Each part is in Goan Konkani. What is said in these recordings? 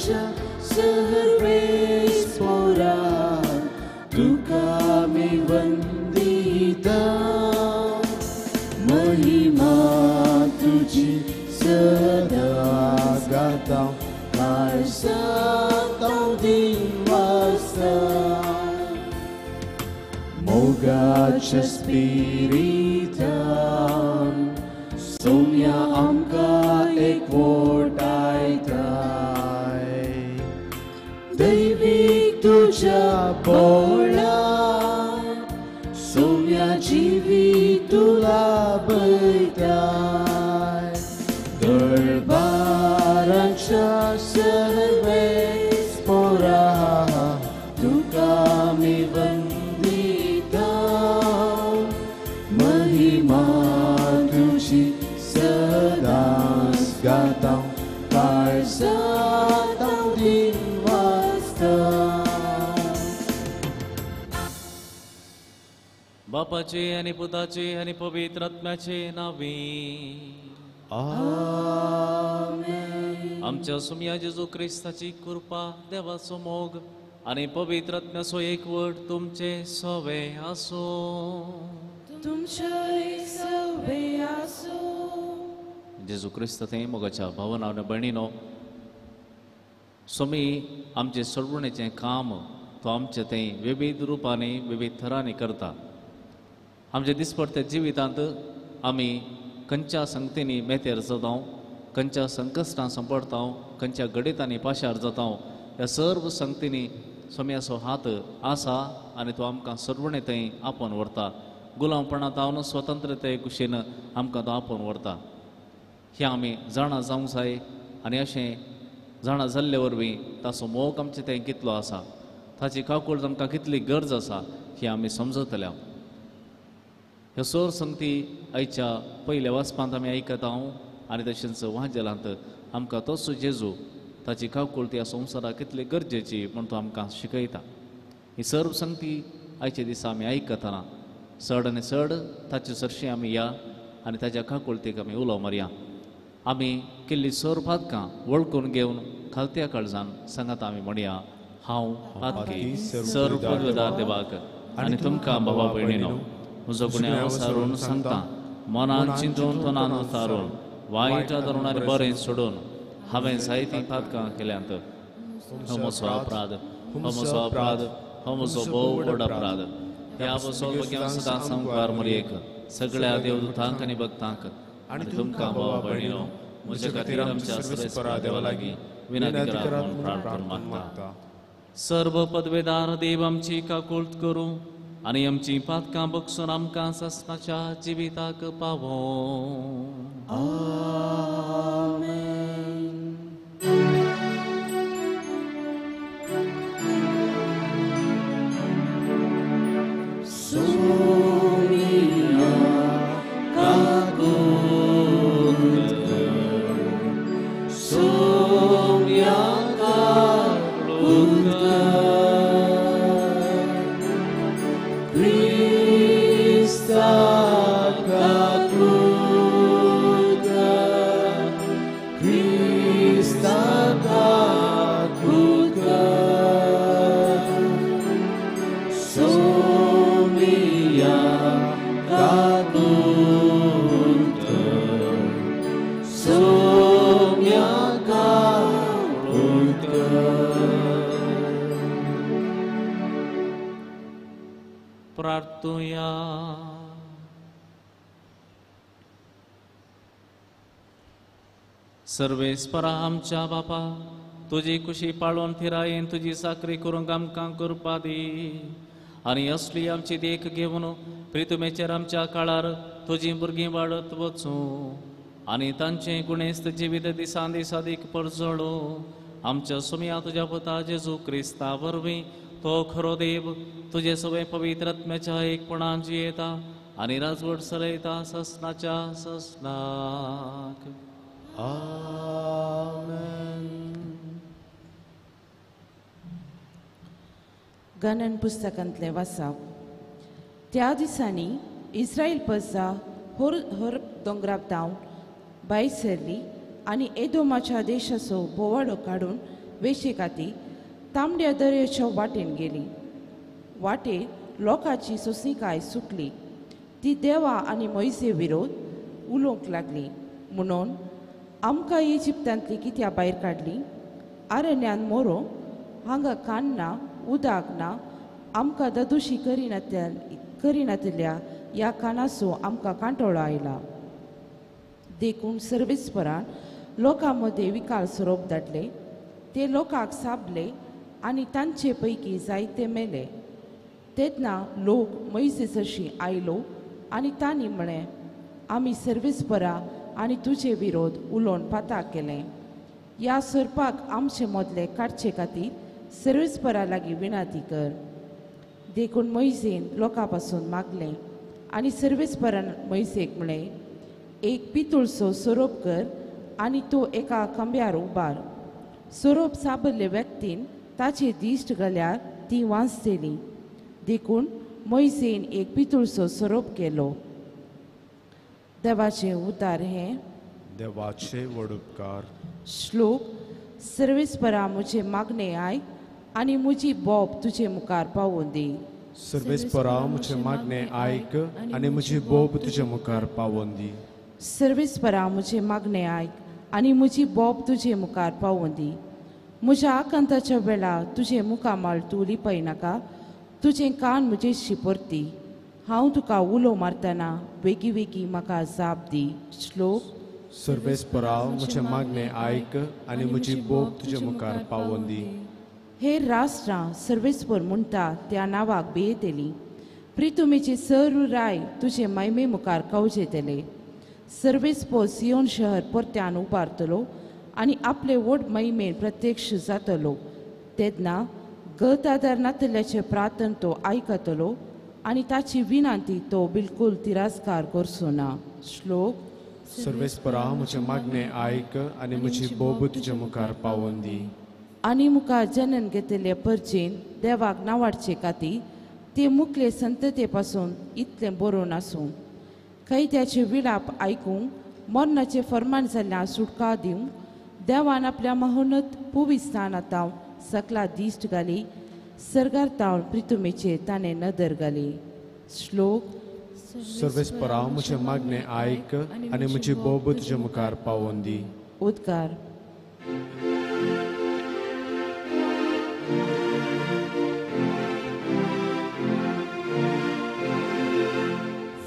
दरबाराच्या सर्वेस पोरा तुका आमी वंदिता महिमा तुजी सदांच गाता काळजांत हांव दिवासता मोगाच्या स्पिरितान सोम्या आमकां एकवटायताय दैवीक तुज्या बोळान सोम्या जिवीत तुला बयताय दरबाराच्या सर्वेस पोरा तुका आमी वंदिता महिमा तुजी सदांच गाता काळजांत हांव दिवासता. बापाचे आनी पुताचे आनी पवित्र आत्म्याचे नांवी आमेन. आमच्या सुमया जेजू क्रिस्ताची कृपा, देवाचो मोग आनी पवित्र आत्म्याचो एकवट तुमचे सवे आसूं. तुमचेय सवे आसूं. जेजू क्रिस्त थंय मोगाच्या भावना आनी भयणीनो, स्वामी आमचे सोडवणेचें काम तो आमचे थंय विविध रुपांनी विविध थरांनी करता. आमच्या दिसपडत्या जिवितांत आमी खंयच्या संगतींनी मेतेर जाता, खंयच्या संकश्टां सांपडटा, खंयच्या घडितांनी पाशार जाता, ह्या सर्व संगतींनी स्वाम्याचो हात आसा आनी तो आमकां सोडवणे थंय आपोवन व्हरता. गुलामपणांत हांव स्वतंत्रताये कुशीन आमकां तो आपोवन व्हरता. हें आमी जाणा जावंक जाय आनी अशें जाणा जाल्ले वरवीं ताचो मोग आमचे थंय कितलो आसा, ताची काकूळ आमकां कितली गरज आसा हें आमी समजतले. ह्यो सोर संगती आयच्या पयल्या वाचपांत आमी आयकता हांव आनी तशेंच वाजेलांत आमकां तोच जेजू ताची काकूळ ह्या संवसाराक कितली गरजेची म्हूण तो आमकां शिकयता. ही सर्व संगती आयच्या दिसा आमी आयकतना चड आनी चड ताचे सरशीं आमी या आनी ताच्या काकुळतीक आमी उलो मारया. आमी केल्ली सर्व पातकां वळखून घेवन खालत्या काळजान सांगात आमी म्हणया, हांव पातकी सर्व पदवेदार देवाक आनी तुमकां बाबा भयणीनो म्हजो गुन्यांव सारून सांगता, मनान चिंतून तनान उतारून वायट धरून आनी बरें सोडून हांवें जायतीं पातकां केल्यांत. हो म्हजो अपराध, हो म्हजो अपराध, हो म्हजो भोव व्हड अपराध. ह्या बसो भग्यां सदां संवकार मरयेक सगळ्या देवदूतांक आनी भक्तांक आनी तुमकां भावा भयणीनो म्हज्या खातीर आमच्या सर्वेस्परा देवा लागीं विनंती करात म्हूण प्रार्थना मागता. सर्व पदवेदार देव आमची काकुळट करूं आनी आमची पातकां बगसून आमकां सासणाच्या जिविताक पावों. आमेन. सोम्या काकुळट कर, सोम्या काकुळट कर, क्रिस्ता काकुळट कर, क्रिस्ता काकुळट कर, सोम्या काकुळट कर, सोम्या काकुळट कर. प्रार्थुया. सर्वेस्परा आमच्या बापा, तुजी कुशी पाळून थिरायेन तुजी चाकरी करूंक आमकां कृपा दी आनी असली आमची देख घेवन प्रितुमेचेर आमच्या काळार तुजीं भुरगीं वाडत वचूं आनी तांचें गुणेस्त जिवीत दिसान दीस अदीक परजळूं. आमच्या सुमया तुज्या पुता जेजू क्रिस्ता वरवीं तो खरो देव तुजे सगळे पवित्र आत्म्याच्या एकपणान जियेता आनी राजवट चलयता ससनाच्या ससनाक. आमेन. गणन पुस्तकांतलें वाचप. त्या दिसांनी इस्रायल प्रजा होर होर दोंगराक धांवन भायर सरली आनी एदोमाच्या देशाचो भोंवाडो काडून वेशे खातीर तांबड्या दर्याच्या वाटेन गेली. वाटे लोकांची सोंसणीकाय सुकली. ती देवा आनी मोयसे विरोध उलोवंक लागली म्हणून आमकां इजिप्तांतली कित्या भायर काडली? आरण्यान मोरो हांगा कान ना, उदक ना, आमकां ददुशी करिनातल्या ह्या कानाचो आमकां कांटोळो आयला. देखून सर्वेस्परान लोकां मदें विकाल सोरोप धाडले. ते लोकांक साबले आनी तांचे पैकी जायते मेले. तेन्ना लोक मोयसे सरशीं आयलो आनी तांणी म्हळें, आमी सर्वेस्परा आनी तुजे विरोध उलोवन पाता केलें. ह्या सोरपाक आमचे मदले काडचे खातीर सर्वेस्परा लागीं विनंती कर. देखून मोयसेन लोकां पासून मागलें आनी सर्वेस्परान मोयसेक म्हळें, एक पितूळचो सोरोप कर आनी तो एका खांब्यार उबार. सोरोप साबरले व्यक्तीन ताचे दिश्ट घाल्यार ती वांचतली. देखून मोयसेन एक पितूळचो सोरोप केलो. देवाचें उतार हें देवाचे व्हड उपकार. श्लोक. सर्वेस्परा म्हजें मागणें आयक आनी म्हजी बोब तुजे मुखार पावोवन दी. सर्वेस्परा म्हजें मागणें आयक आनी म्हजी बोब तुजे मुखार पावोवन दी. सर्वेस्परा म्हजें मागणें आयक आनी म्हजी बोब तुजे मुखार पावोवन दी. म्हज्या आकांताच्या वेळार तुजें मुखामळ तूं लिपय नाका. तुजें कान म्हजे शिपरती. हांव तुका उलो मारतना वेगीं वेगीं म्हाका जाप दी. श्लोक. सर्वेस्परा म्हजें मागणें आयक आनी म्हजी बोब तुजे मुखार पावोवन दी. हे राष्ट्रां सर्वेस्पर म्हणटा त्या नांवाक भियेतली. प्रितुमेचे सर्व राय तुजे मायमे मुखार कवजेतले. सर्वेस्पर सियोन शहर परत्यान उबारतलो आनी आपले व्हड महिमेन प्रत्यक्ष जातलो. तेन्ना गत आदार नातल्याचें प्रार्थन तो आयकतलो आनी ताची विनंती तो बिलकुल तिरस्कार करचो ना. श्लोक. सर्वेस्परा म्हजें मागणें आयक आनी म्हजी बोब तुजे मुखार पावोवन दी. आनी मुखार जनन घेतले परजेन देवाक नावाडचे खातीर ते मुखले संतते पासून इतलें बरोवन आसूं. कैद्याचे विलाप आयकूंक मरणाचें फर्मान जाल्ल्या सुटका दिवंक देवान आपल्या महोन्नत पुविस्थानांत सकला दिश्ट घाली. सर्गार तावन प्रितुमेचेर ताणें नदर घाली. श्लोक. सर्वेस्परा म्हजें मागणें आयक आनी म्हजी बोब तुजे मुखार पावोवन दी. उद्गार.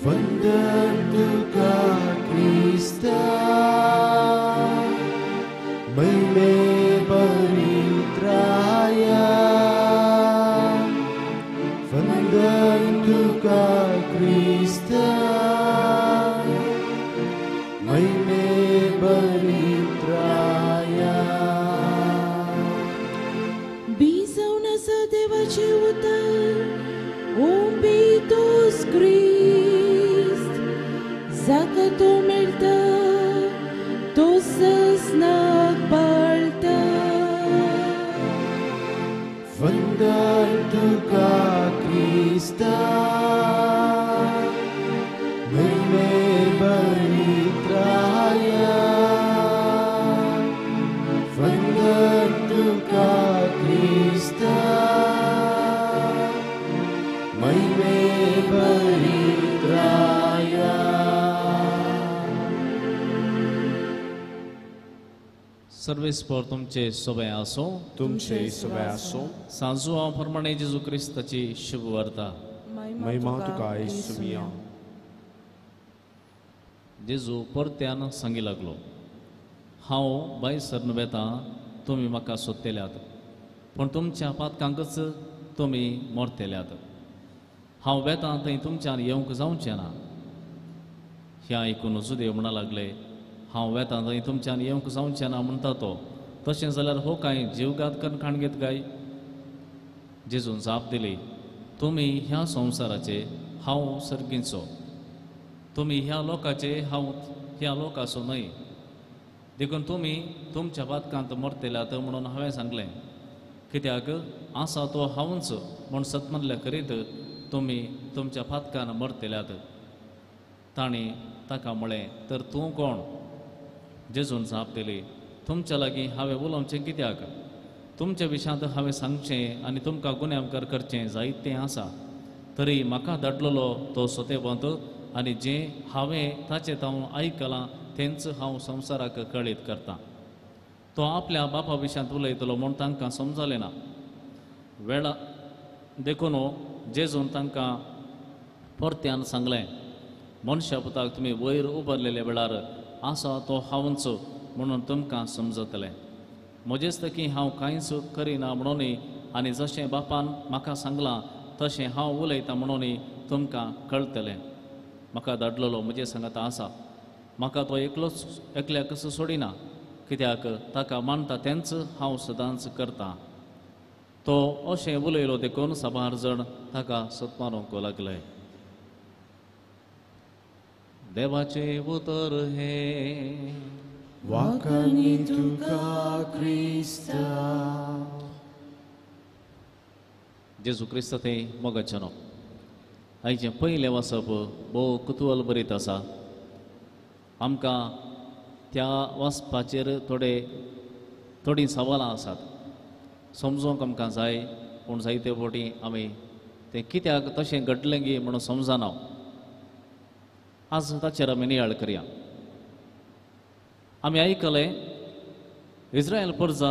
वंदन तुका क्रिस्ता महिमे परित्राया. वंदन तुका क्रिस्ता महिमे परित्राया. बीजावन आसा देवाचें उतर ओंबीतोस क्रिस्त जाका तो मेळटा तो ससनाक पाळटा. वंदन तुका क्रिस्ता महिमे परित्राया. वंदन तुका क्रिस्ता महिमे परित्राया. सर्वेस्पर तुमचे सोबे आसो. तुमचे सोबे आसो. सांजुआ प्रमाणे जेजू क्रिस्ताची शुभ वार्ता. महिमा तुका येसुया. जेजू परत्यान सांगी लागलो, हांव भायर सरन वेता, तुमी म्हाका सोदतल्यात, पूण तुमच्या पातकांकच तुमी मरतल्यात. हांव वेता थंय तुमच्यान येवंक जावचें ना. हें आयकून जुदेव म्हणा लागले, हांव वेता थंय तुमच्यान येवंक जावचें ना म्हणटा तो, तशें जाल्यार हो कांय जीवघात करून खाण घेत काय? जेजून जाप दिली, तुमी ह्या संवसाराचे, हांव सर्गींचो. तुमी ह्या लोकाचे, हांव ह्या लोकाचो न्हय. देखून तुमी तुमच्या पातकांत मरतल्यात म्हणून हांवें सांगलें. कित्याक आसा तो हांवूच म्हूण सत म्हणल्या करीत तुमी तुमच्या पातकान मरतल्यात. तांणी ताका म्हळें, तर तूं कोण? जेजून जाप दिली, तुमच्या लागीं हांवें उलोवचें कित्याक? तुमच्या विशांत हांवें सांगचें आनी तुमकां गुन्यांवकार करचें जायतें आसा, तरी म्हाका धाडलेलो तो सोतेवंत आनी जें हांवें ताचें तावन आयकलां तेंच हांव संवसाराक कळीत करतां. तो आपल्या बापा विशांत उलयतलो म्हूण तांकां समजलें ना. वेळा देखून जेजून तांकां परत्यान सांगलें, मनशा पुताक तुमी वयर उबारलेल्या वेळार आसा तो हांवच म्हणून तुमकां समजतलें. म्हजेच की हांव कांयच करिना म्हणून आनी जशें बापान म्हाका सांगलां तशें हांव उलयतां म्हणून तुमकां कळटलें. म्हाका धाडलेलो म्हजे सांगाता आसा, म्हाका तो एकलोच एकल्याकच सोडिना, कित्याक ताका मानता तेंच हांव सदांच करतां. तो अशें उलयलो देखून साबार जाण ताका सत्मारूंक लागले. देवाचें उतर हें. वाखाणी तुका क्रिस्ता. जेजू क्रिस्त ते मोगाचें न्हू. आयचें पयलें वाचप भोव कुतूहल बरीत आसा. आमकां त्या वाचपाचेर थोडीं सवालां आसात, समजूंक आमकां जाय, पूण जायते फावटी आमी तें कित्याक तशें घडलें गी म्हणून समजना. आज ताचेर आमी नियाळ करया. आमी आयकलें इस्रायल प्रजा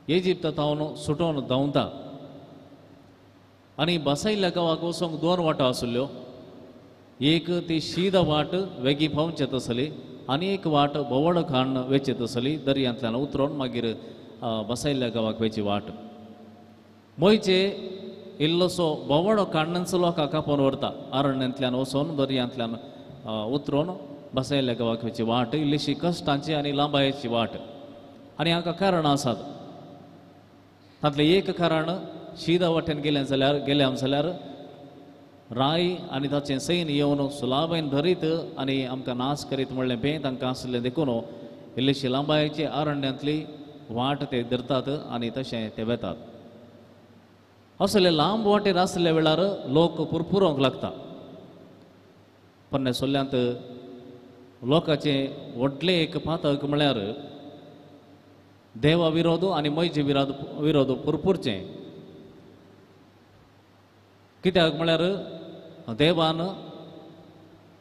इजिप्ता थावन सुटोवन धांवता आनी बसायल्ल्या गांवाक वचूंक दोन वाटो आसल्ल्यो. एक ती शीद वाट वेगीं पावचें तसली आनी एक वाट भोंवड खाण वेचें तसली, दर्यांतल्यान उतरोवन मागीर बसायल्ल्या गांवाक वेची वाट. मोयचे इल्लोसो भोंवडो काडणच लोकांक कापून व्हरता, अरण्यांतल्यान वचोन दर्यांतल्यान उतरोवन बसायल्ल्या गांवाक वेची वाट इल्लीशी कश्टांची आनी लांबायेची वाट. आनी हाका कारणां आसात. तातलें एक कारण, शीदा वाटेन गेलें जाल्यार गेल्या जाल्यार राय आनी ताचें सैन्य येवन सुलाबेन धरीत आनी आमकां नाश करीत म्हणलें बें तांकां आसलें देखून इल्लीशी लांबायेची अरण्यांतली वाट ते धरतात आनी तशें ते वेतात. असले लांब वाटेर आसल्या वेळार लोक पुरपुरोंक लागता. पन्ने सोल्ल्यांत लोकांचें व्हडलें एक पातक म्हळ्यार देवा विरोध आनी मैजे विरोध पुरपुरचें. कित्याक म्हळ्यार देवान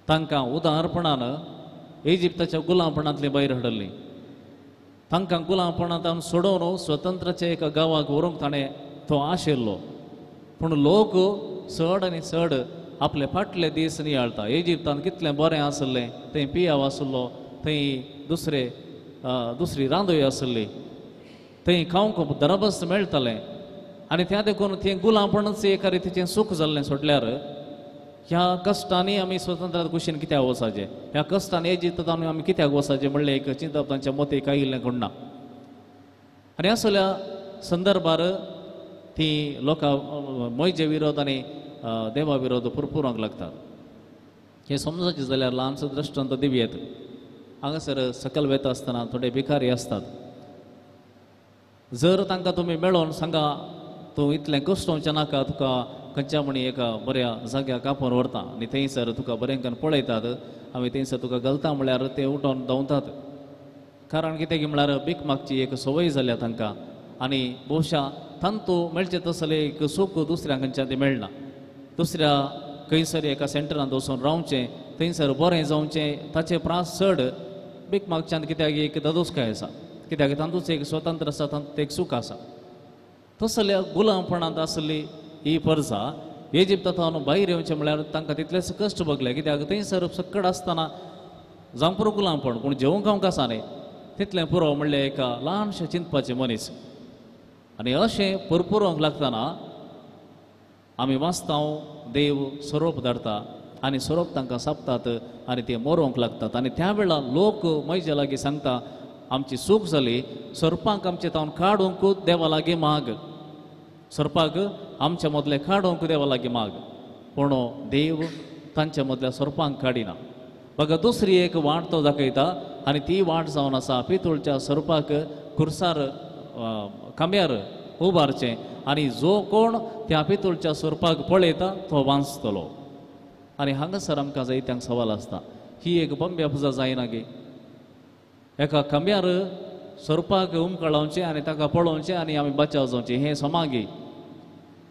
तांकां उदारपणान इजिप्ताच्या गुलामपणांतली भायर हाडली, तांकां गुलामपणांत सोडोवन स्वतंत्राच्या एका गांवाक व्हरूंक ताणें तो आशिल्लो. पूण लोक चड आनी चड आपले फाटले दीस नियाळटा. इजिप्तान कितलें बरें आसलें, थंय पियाव आसलो, थंय दुसरी रांदोय आसली, थंय खावंक दरबस मेळटालें आनी त्या देखून थंय गुलामपणच एका रितीचें सूख जाल्लें. सोडल्यार ह्या कश्टांनी आमी स्वतंत्र कुशीन कित्याक वचाचें, ह्या कश्टांनी इजिप्तांत आमी कित्याक वचाचें म्हणलें एक चिंतप तांच्या मतीक आयिल्लें कोण ना. आनी असल्या संदर्भार ती लोकां मोयजे विरोध आनी देवा विरोध पुरपुरोंक लागतात. हें समजाचें जाल्यार ल्हानसो दृश्टांत दिवयेत. हांगासर सकल वेता आसतना थोडे भिकारी आसतात. जर तांकां तुमी मेळोन सांगा तूं इतलें कश्टोवचें नाका, तुका खंयच्या म्हणी एका बऱ्या जाग्याक आपोवन व्हरता आनी थंयसर तुका बरें करून पळयतात, आमी थंयसर तुका घालता म्हळ्यार ते उठोवन धांवतात. कारण कितें की म्हळ्यार भीक मागची एक संवय जाल्या तांकां आनी भोवशा तांतू मेळचें तसलें एक सूख दुसऱ्या खंयच्या तें मेळना. दुसऱ्या खंयसर एका सेंटरांत वचून रावचें, थंयसर बरें जावचें ताचें प्रास चड भीक मागच्यान कित्याक एक दादोसकाय आसा, कित्याक तातूंच एक स्वतंत्र आसा, तातूंत एक सूख आसा. तसल्या गुलामपणांत आसली ही प्रजा इजिप्ता थावन भायर येवचें म्हळ्यार तांकां तितलेच कश्ट भोगले, कित्याक थंयसर सक्कड आसतना जावं पुरो गुलामपण, पूण जेवंक खावंक आसा न्ही तितलें पुरो म्हणलें एका ल्हानशें चिंतपाचें मनीस. आनी अशें पुरपुरोंक लागतना आमी वाचतांव देव सोरोप धाडटा आनी सोरोप तांकां सापतात आनी ते मरोंक लागतात. आनी त्या वेळार लोक म्हजे लागीं सांगता आमची चूक जाली, सोरपांक आमचे तावन काडूंक देवा लागीं माग, सोरपाक आमच्या मदले काडूंक देवा लागीं माग, पूण देव तांच्या मदल्या सोरपांक काडिना. बघा दुसरी एक वाट तो दाखयता आनी ती वाट जावन आसा पितूळच्या सोरपाक खुर्सार खांब्यार उबारचें आनी जो कोण त्या पितूळच्या सोरपाक पळयता तो वांचतलो. आनी हांगासर आमकां जायत्यांक सवाल आसता, ही एक बंब्या पुजा जायना गे, एका खांब्यार सोरपाक उमकळावचें आनी ताका पळोवचें आनी आमी बचाव जावचें हें समागी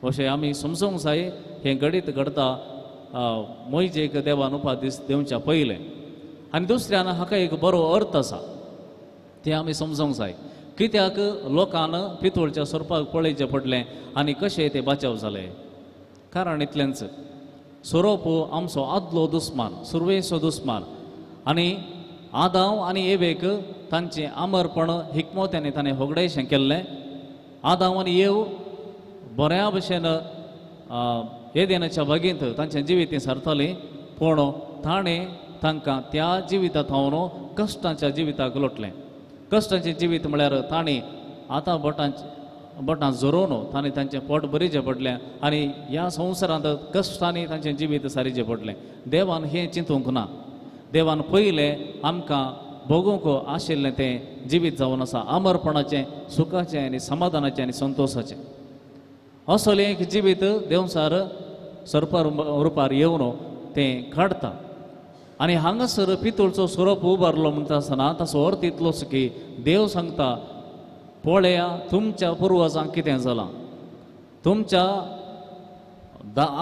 अशें आमी समजूंक जाय. हें घडीत घडता मोयजेक देवान उपादीस दिवच्या पयलें. आनी दुसऱ्यान हाका एक बरो अर्थ आसा तें आमी समजूंक जाय. कित्याक लोकान पितूळच्या सोरपाक पळयचें पडलें आनी कशें ते बचाव जाले? कारण इतलेंच, सोरोप आमचो आदलो दुस्मान, सुरवेचो दुस्मान आनी आदांव आनी एवेक तांचें आमरपण हिकमोत्यांनी ताणें होगडेशें केल्लें. आदांव आनी येव बऱ्या भशेन एदेनाच्या बागेंत तांचें जिवीत सारतालीं, पूण ताणें तांकां त्या जिविता थावन कश्टांच्या जिविताक लोटलें. कश्टांचें जिवीत म्हळ्यार ताणें आतां बोटां झरोवन ताणें तांचें पोट भरीचें पडलें आनी ह्या संवसारांत कश्टांनी तांचें जिवीत सारीचें पडलें. देवान हें चिंतूंक ना. देवान पयलें आमकां भोगूंक आशिल्लें तें जिवीत जावन आसा अमरपणाचें, सुखाचें आनी समाधानाचें आनी संतोशाचें. असलें एक जिवीत देंवचार सर्पा रुपार येवन तें काडटा. आनी हांगासर पितूळचो सोरोप उबारलो म्हणटा आसतना ताचो अर्थ इतलोच की देव सांगता, पळया तुमच्या पुर्वजांक कितें जालां, तुमच्या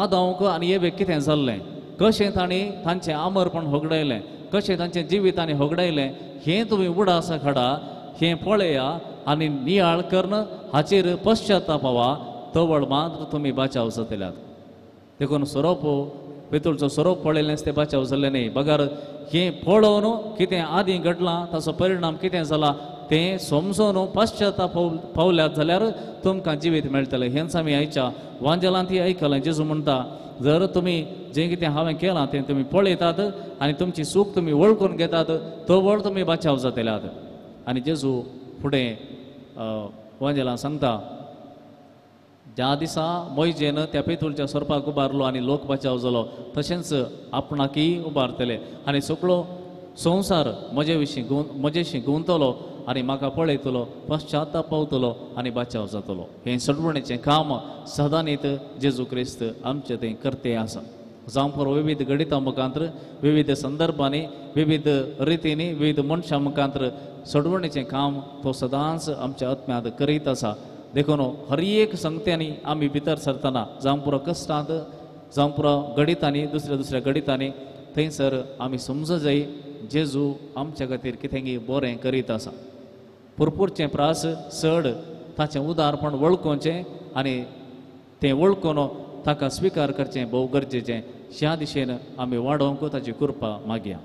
आदांक आनी एवेक कितें जाल्लें, कशें तांणी तांचें आमरपण होगडायलें, कशें तांचें जिवीत तांणी होगडायलें, हें तुमी उडासा काडा, हें पळया आनी नियाळ करून हाचेर पश्चातापावा, तवळ मात्र तुमी बाचाव जातल्यात. देखून सोरोप पितूळचो सोरोप पळयलेंच तें बाचाव जाल्लें न्ही, बगर हें पळोवन कितें आदीं घडलां ताचो परिणाम कितें जाला तें समजून पश्चाताप पावल्यात जाल्यार तुमकां जिवीत मेळटलें. हेंच आमी आयच्या वांजेलांत आयकलें. जेजू म्हणटा, जर तुमी जें कितें हांवें केलां तें तुमी पळयतात आनी तुमची चूक तुमी वळखून घेतात, तवळ तुमी बाचाव जातल्यात. आनी जेजू फुडें वांजेलां सांगता, ज्या दिसा मोयजेन त्या पितूळच्या सोरपाक उबारलो आनी लोक बचाव जालो, तशेंच आपणाकय उबारतले आनी सगळो संवसार म्हजे विशीं म्हजेशी गुंतलो आनी म्हाका पळयतलो, पश्चाताप पावतलो आनी बचाव जातलो. हें सडवणेचें काम सदांनीत जेजू क्रिस्त आमचें तें करते आसा. जावं पुरो विविध घडितां मुखांत्र, विविध संदर्भांनी, विविध रितींनी, विविध मनशां मुखांत्र सडवणेचें काम तो सदांच आमच्या आत्म्यांत करीत आसा. देखून हर एक संगत्यांनी आमी भितर सरतना, जावं पुरो कश्टांत, जावं पुरो घडितांनी, दुसऱ्या दुसऱ्या घडितांनी, थंयसर आमी समज जाय जेजू आमच्या खातीर कितेंगी बरें करीत आसा. पुरपुरचें प्रास चड ताचें उदारपण वळखुचें आनी तें वळखून ताका स्विकार करचें भोव गरजेचें. ह्या दिशेन आमी वाडोवंक ताची कृपा मागया.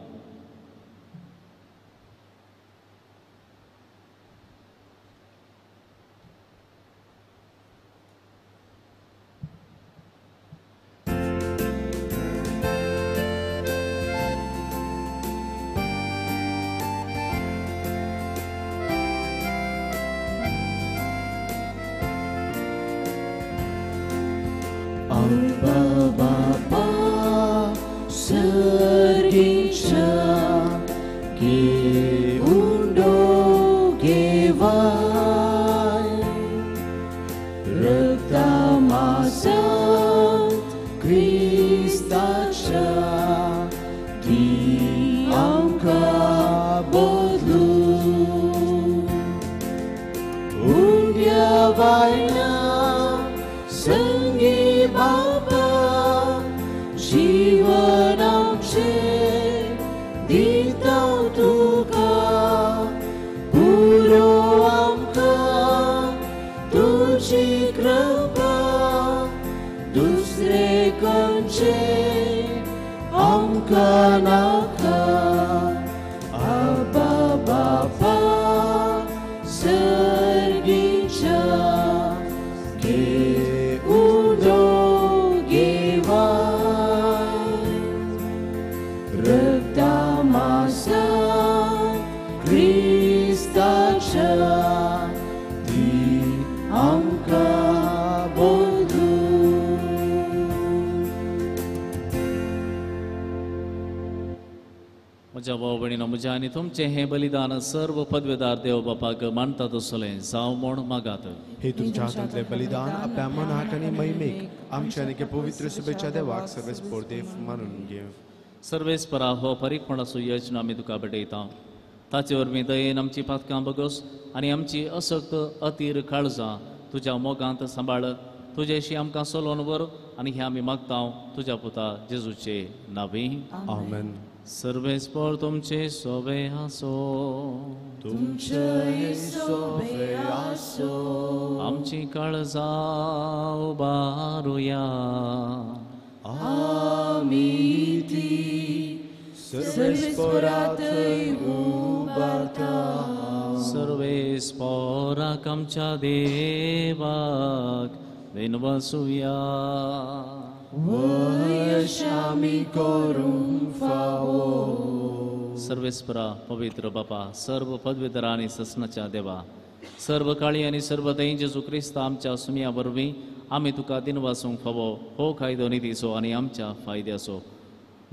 म्हज्या भाव भयणीनो, म्हज्या आनी तुमचें हें बलिदान सर्व पदवेदार देव बापाक मानता तसलें जावं म्हूण मागात. हे तुमच्या हातांतलें बलिदान आपल्या मनाक आनी महिमेक आमच्या आनी पवित्र शुभेच्छा देवाक सर्वेस्पोर देव मानून घेव. सर्वेस्परा हो परिपणाचो यज्ञ आमी तुका भेटयता. ताचे वरवीं दयेन आमची पातकां बगस आनी आमची असक्त अतीर काळजां तुज्या मोगांत सांबाळ. तुजेशी आमकां सोलोवन व्हर आनी हें आमी मागता तुज्या पुता जेजूचे नांवी. आमेन. सर्वेस्पर तुमचे सोबे आसो. तुमचे सोबे आसो. आमची काळजां उबारुया. आमी ती सर्वेस्परा थंय उबारता. सर्वेस्पराक आमच्या देवाक दिनवासुया. वयश आमी करूंक फावो. सर्वेस्परा पवित्र बापा, सर्व पदवीधरा आनी ससनाच्या देवा, सर्व काळी आनी सर्व दयेन जेजू क्रिस्त आमच्या सुमया वरवीं आमी तुका दिनवासूंक फावो हो कायदो नितीचो आनी आमच्या फायद्याचो.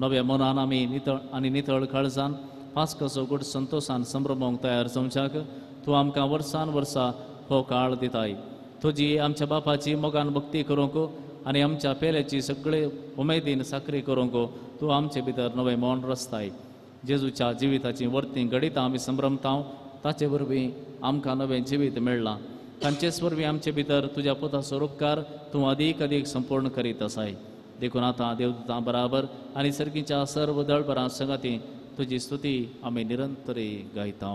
नव्या मनान आमी नितळ आनी नितळ काळजान पास्काचो गोड संतोशान संभ्रमोंक तयार जावच्याक तूं आमकां वर्सान वर्सा हो काळ दिताय. तुजी आमच्या बापाची मोगान भक्ती करूंक आनी आमच्या पेल्याची सगळे उमेदीन साकरी करूंक तूं आमचे भितर नवें मन रचताय. जेजूच्या जिविताची वर्ती घडितां आमी संभ्रमता, ताचे वरवीं आमकां नवें जिवीत मेळ्ळां. तांचेच वरवीं आमचे भितर तुज्या पुताचो उपकार तूं अदीक अदीक संपूर्ण करीत आसाय. देखून आतां देवदूतां बराबर आनी सर्गीच्या सर्व दळबरां संगाती तुजी स्तुती आमी निरंतरी गायता.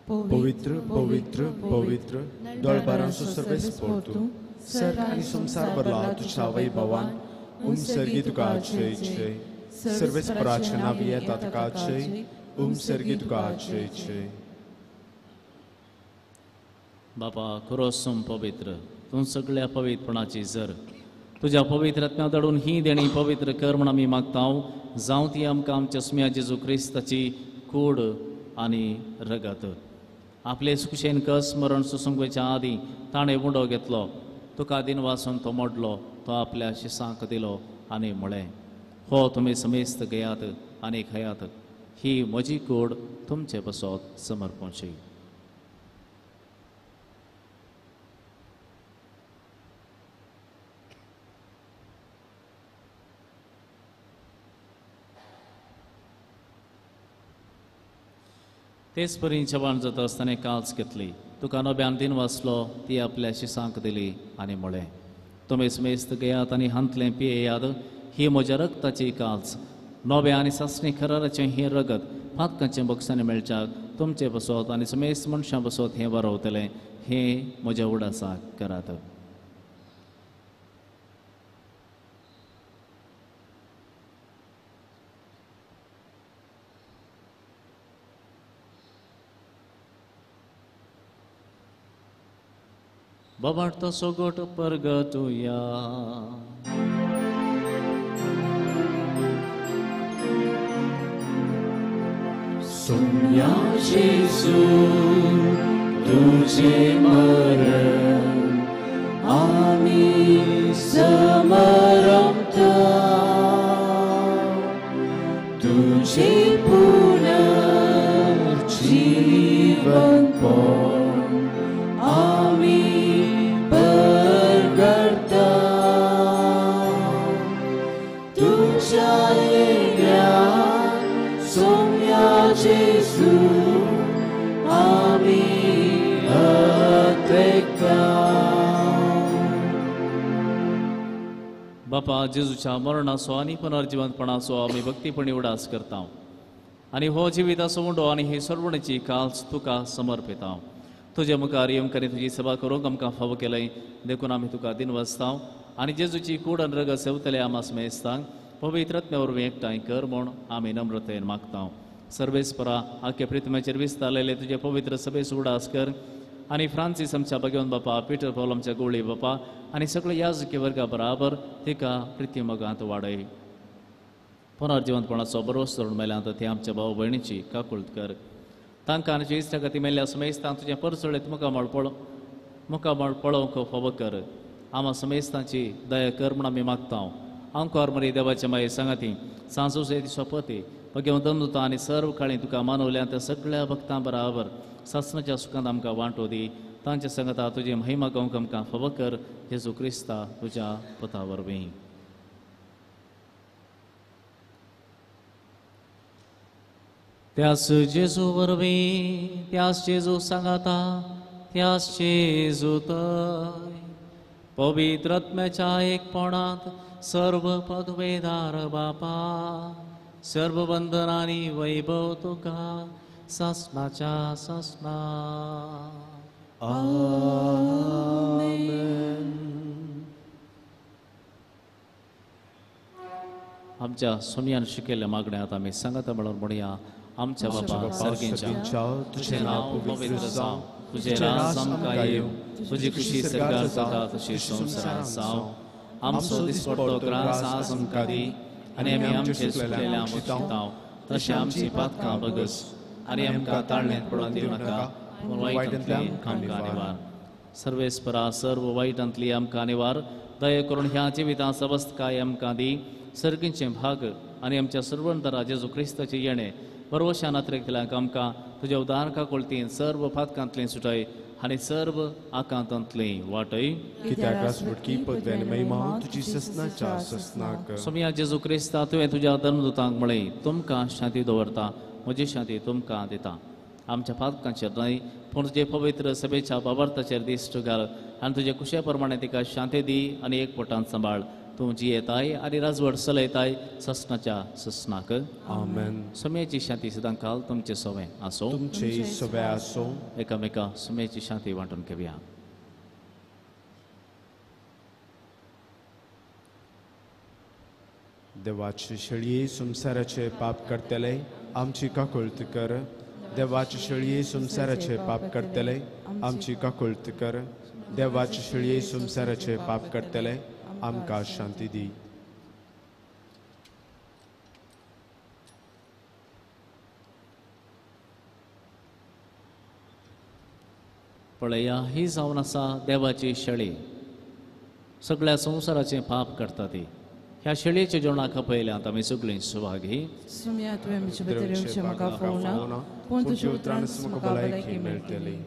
पवित्र पवित्र पवित्र दळबरांचो सर्वेस्पर तूं, सर्ग आनी संवसार भरला तुज्या वैभवान. उमसर्गी तुका जय जय. सर्वेस्पराच्या नांवी येता तुका जय. उमसर्गी तुका जय जय. बापा खरो पवित्र तूं सगळ्या पवित्रपणाची जर तुज्या पवित्र आत्म्या धाडून ही देणी पवित्र कर म्हण आमी मागता. जावं ती आमकां आमच्या सुम्या जेजू क्रिस्ताची कूड आनी रगत. आपले सुशेन कस मरण सुसंगच्या आदीं ताणें उंडो घेतलो, तुका दिनवासून तो मोडलो, तो आपल्या शिसांक दिलो आनी म्हळें, हो तुमी समेस्त घेयात आनी खायात, ही म्हजी कूड तुमचे पासत समर्पणची. तेच परी जेवण जाता आसतना काल्स घेतली, तुका नव्यान दिन वाचलो, ती आपल्या शिसांक दिली आनी म्हळें, तुमी समेस्त घेयात आनी हांतलें पियेयात, ही म्हज्या रगताची काल्स, नव्या आनी सासणी खराराचें हें रगत पातकांचें बक्षांनी मेळच्याक तुमचे बसत आनी समेस्त मनशां बसत हें बरोवतलें, हें म्हज्या उडासाक करात. बाबार्थ सोगोट परगटुया. सोम्या जेजू तुझे मरण आमी समरमता, तुझे पुनर्जीवन पण आमी परगटता, तुझ्या येण्या सोम्या जेजू आमी अतेकता. बापा जेजूच्या मरणाचो आनी पुनर्जिवंतपणाचो आमी भक्तीपणी उडास करता आनी हो जिविताचो उंडो आनी ही सर्वणेची काल्स तुका समर्पिता. तुजे मुखार येवंक आनी तुजी सेवा करूंक आमकां फावो केलंय देखून आमी तुका दिनवासता आनी जेजूची कूड आनी रगत सेवतले आमा समेस्तांक पवित्र आत्म्या वरवीं एकठांय कर म्हूण आमी नम्रतेन मागता. सर्वेस्परा आख्या प्रिथमेचेर विस्तारलेले तुजे पवित्र सभेचो उडास कर आनी फ्रांसीस आमच्या भगवंत बापा, पिटर पावल आमच्या गोळी बापा आनी सगळे याजकी वर्गा बराबर तिका प्रिती मोगांत वाडय. पुनर्जिवंतपणाचो बरोस धरून मेल्यांत ते आमच्या भाव भयणीची काकुळट कर. तांकां आनी इश्टा खातीर मेल्ल्या समेस्तांक तुजें परचळीत मुखामळ पळोवंक फावो कर. आमा समेस्तांची दया कर म्हूण आमी मागता. आंकोर मरी देवाचे माये सांगाती सांजोसे सोपती भगवंत दमदुता आनी सर्व काळी तुका मानवल्या त्या सगळ्या भक्तां बराबर सासनाच्या सुखांत आमकां वांटो दी. तांच्या सांगाता तुजी महिमा गावंक आमकां फावो कर. जेजू क्रिस्ता तुज्या पता वरवीं. त्यास जेजू वरवीं, त्यास जेजू सांगाता, त्यास जेजू तय पवित्र आत्म्याच्या एकपणांत सर्व पदवेदार बापा, सर्व बंधनांनी वैभव तुका सासणाच्या सासणा. आमेन. आमच्या सोमयान शिकयल्ल्या मागण्यांत आमी सांगाता म्हणून म्हणया. आमच्या बापा सर्गेच्या, तुझें नांव पवित्र जावं, तुझें राज आमकां येवं, तुजी खुशी सर्गार जाता तशी संवसारांत जावं. आमचो दिसपडटो ग्रास आज आमकां दी, आनी आमी आमचे चुकलेल्या बक्षितांव तशें आमची पातकां बगस, आनी आमकां ताळण्यांत पडोवन दिवं नाका, पूण वायटांतली आमकां निवार. सर्वेस्परा सर्व वायटांतली आमकां निवार. दया करून ह्या जिवितांत सबस्तकाय आमकां दी. सर्गींचें भाग आनी आमच्या सर्वंतरा जेजू क्रिस्ताचें येणें बरवशान अत्रेकतल्यांक आमकां तुज्या उदार काकुळतीन सर्व पातकांतलीं सुटय आनी सर्व आकांतांतलीं वाटय. सोमया जेजू क्रिस्ता, तुवें तुज्या धर्मदूतांक म्हळें, तुमकां शांती दवरता, म्हजी शांती तुमकां दिता. आमच्या पातकांचेर न्हय पूण तुजे पवित्र सभेच्या बाबार्थाचेर दिश्ट घाल आनी तुजे कुशे प्रमाणे तिका शांती दी आनी एक पोटान सांबाळ. तूं जियेताय आनी राजवट चलयताय ससनाच्या ससनाक. आमेन. सम्याची शांती सदांकाल तुमचे सवे आसो, तुमचे सवे आसो. एकामेका सम्याची शांती वांटून घेवया. देवाचे शेळये संवसाराचे पाप करतले आमची काकुळत कर. देवाचे शेळये संवसाराचे पाप करतले आमची काकुळत कर. देवाचे शेळये संवसाराचे पाप करतले आमकां शांती दी. पळया, ही जावन आसा देवाची शेळी, सगळ्या संवसाराचें पाप करता ती. ह्या शेळयेच्या जेवणाक खपयल्यांत आमी सगळीं सुभागी. सुम्या, तुवें म्हजे भितर येवचें म्हाका फोवना, पूण तुज्या उतरानच म्हाका भलायकी मेळटली.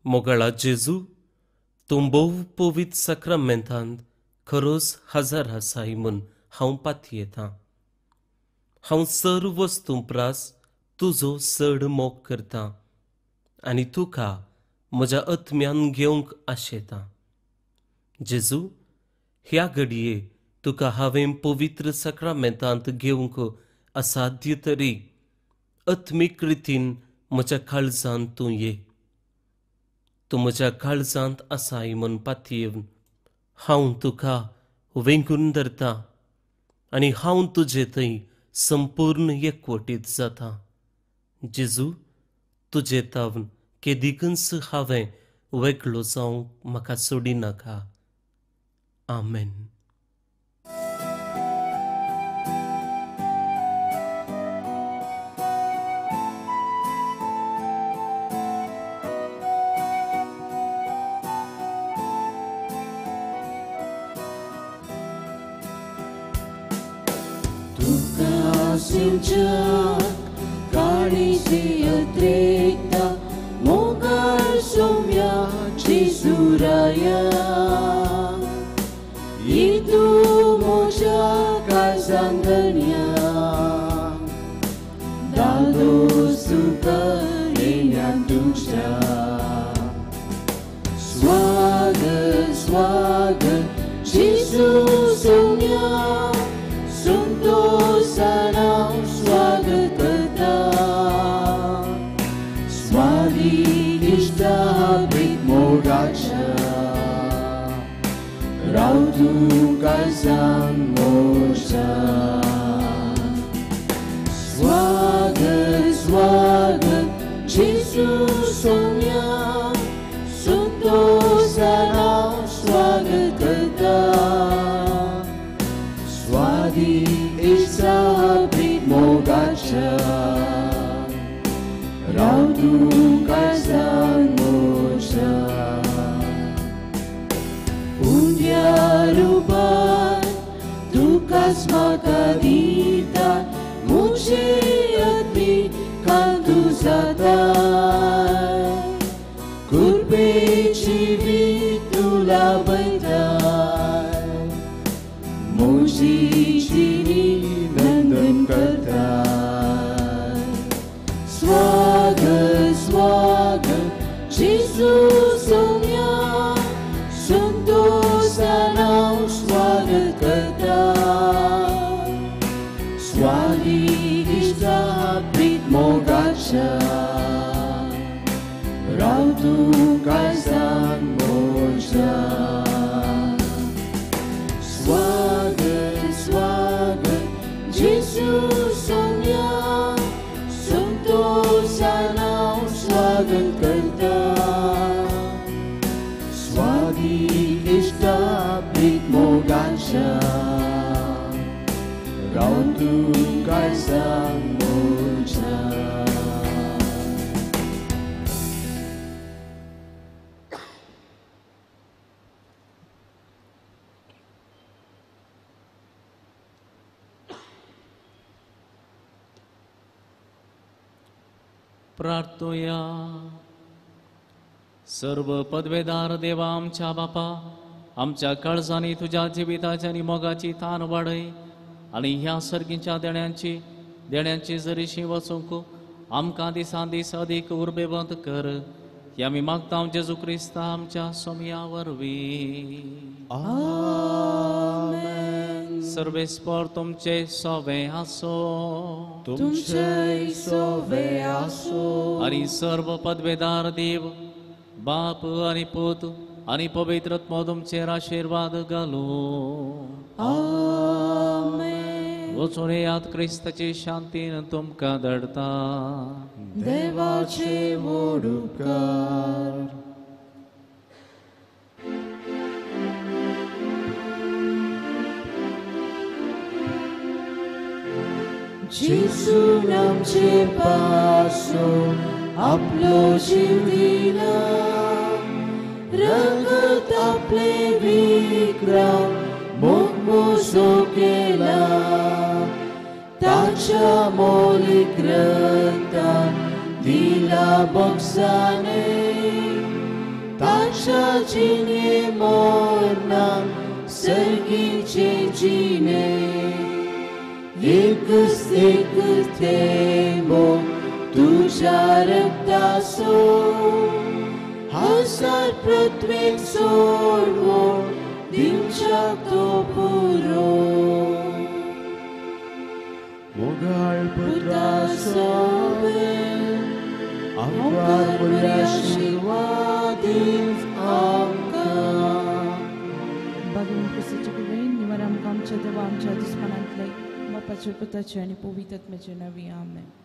मोगाळा जेजू, तूं भोव पवित्र साक्रामेंतांत खरोच हजर आसाय म्हूण हांव पातयेतां. हांव सर्व वस्तूं प्रास तुजो चड मोग करतां आनी तुका म्हज्या आत्म्यान घेवंक आशेतां. जेजू, ह्या घडये तुका हांवें पवित्र साक्रामेंतांत घेवंक असाध्य तरी आत्मीक रितीन म्हज्या काळजांत तूं ये. तूं म्हज्या काळजांत आसाय म्हूण पातयेवन हांव तुका वेंगून धरतां आनी हांव तुजे थंय संपूर्ण एकवटीत जाता. जेजू, तुजे तावन केदिकूच हांवें वेगळो जावंक म्हाका सोडिनाका. आमेन. काळीसी अत्रेकता मोगाळ सोम्या जेजूराया, तूं म्हज्या काळजान धनया, दादोस तुका येण्या तुज्या. स्वागत स्वागत जेजू सोम्या, संतोषान स्वागत करता. स्वादिश्ट मोगाच्या, राव तूं काळजान म्हज्या. स्वागत स्वागत जेजू सोम्या, संतोषान स्वागत करता. स्वादिश्ट मोगाच्या, राव तूं काळजान म्हज्या. उंड्या रुपान तुकाच म्हाका दिता, म्हजे आत्मीक कांतू जाता. कृपे जेजू सोम्या संतोषान हांव स्वागत करता स्वादीक इश्टा प्रीत मोगाच्या राव तूं काळजान म्हज्या स्वागत स्वागत जेजू सोम्या संतोषान हांव स्वागत करता स्वादीक इश्टा प्रीत मोगाच्या राव तूं काळजान म्हज्या. प्रार्थोया. सर्व पदवेदार देवा आमच्या बापा, आमच्या काळजांनी तुज्या जिविताची आनी मोगाची तान वाडय आनी ह्या सर्गीच्या देण्यांची जरीशी वचूंक आमकां दिसान दीस अदीक उर्बेवंत कर. ही आमी मागता जेजू क्रिस्ता आमच्या सोमया वरवीं. आमेन. सर्वेस्पर तुमचे सोवे आसो, तुमचे सोवे आसो. आनी सर्व पदवेदार देव बाप आनी पूत आनी पवित्र आत्मो तुमचेर आशिर्वाद घालूं. आमेन. वचून येयात, क्रिस्ताची शांतीन तुमकां धाडटा. देवाचे व्हड उपकार. जेजून आमचे पासून आपलो जीव दिला, रगत आपले विक्रांत मोग मोजो केला, ताच्या मोलीक रक्तान दिला बोगसाने, ताच्या जिणे मोरणान सर्गीचे जिणे. एकच एक थेंबो तुज्या रक्ताचो हजार पृथ्वेक सोडवून दिवच्याक तो पुरो. मोगाळ पुता सोबे आमकां आशिर्वाद आमकां. भगवान क्रिस्ताच्या कृपेन निवार आमकां आमच्या देवा आमच्या दुस्मनांतले बापाचे पुताचे आनी पवित्र आत्म्याचे नांवी. आमेन.